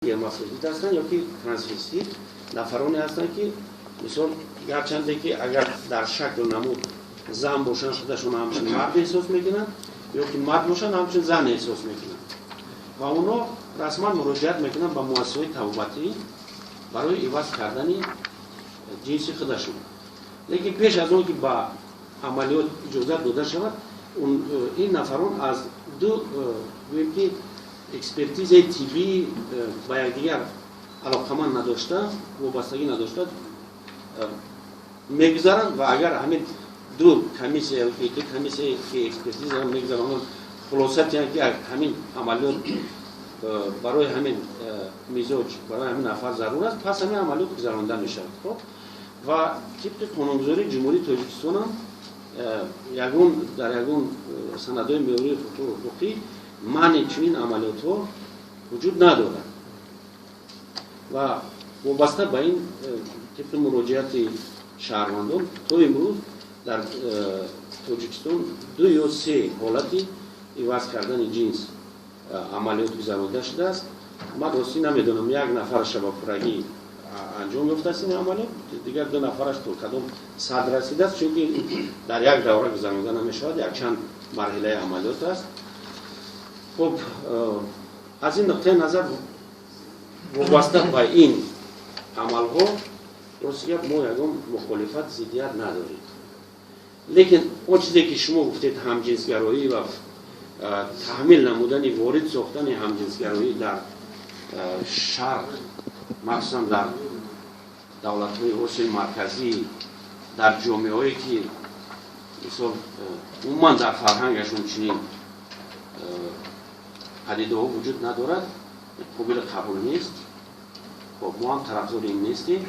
Гермафродит ҳастанд ё ки трансвестит, нафароне ҳастанд, ки мисол, гарчанде ки агар дар шакл намуд зан бошанд, худашон ҳамчун мард эҳсос мекунанд, ё ки мард бошанд, ҳамчун зан эҳсос мекунанд ва онҳо расман муроҷиат мекунанд ба муассисаҳои табобатӣ барои иваз кардани ҷинси худашон. Лекин пеш аз он ки ба амалиёт иҷозат дода шавад, ин нафарон аз ду, гӯем ки, экспертизаи тиббӣ, ба якдигар алоқаманд надошта, вобастагӣ надошта, мегузаранд ва агар ҳамин ду комиссия, ду комиссияе ки экспертиза мегузаронанд, хулоса диҳанд, ки ҳамин амалиёт барои ҳамин мизоҷ, барои ҳамин нафар зарур аст, пас ҳамин амалиёт гузаронда мешавад. Хоб, ва тибқи қонунгузории Ҷумҳурии Тоҷикистонам ягон дар ягон санадҳои меъёрии ҳуқуқӣ манъи чунин амалиётҳо вуҷуд надорад. Ва вобаста ба ин, тибқи муроҷиати шаҳрвандон, то имрӯз дар Тоҷикистон ду ё се ҳолати иваз кардани ҷинс амалиёт гузаронида шудааст. Ман ростӣ намедонам, як нафараша ба пуррагӣ анҷом ёфтааст ин амалиёт, дигар ду нафараш то кадом сад расидааст, чунки дар як давра гузаронида намешавад, якчанд марҳилаи амалиёт аст. Хуб, аз ин нуқтаи назар, вобаста ба ин амалҳо, рости гап, мо ягон мухолифат, зиддият надорем. Лекин он чизе ки шумо гуфтед, ҳамҷинсгароӣ ва таҳмил намудани, ворид сохтани ҳамҷинсгароӣ дар Шарқ, махсусан дар давлатҳои Осиёи Марказӣ, дар ҷомеаҳое ки, мисол, умуман дар фарҳангашон чунин падидаҳо вуҷуд надорад, қобили қабул нест. Хоб, мо ҳам тарафдори ин нестем.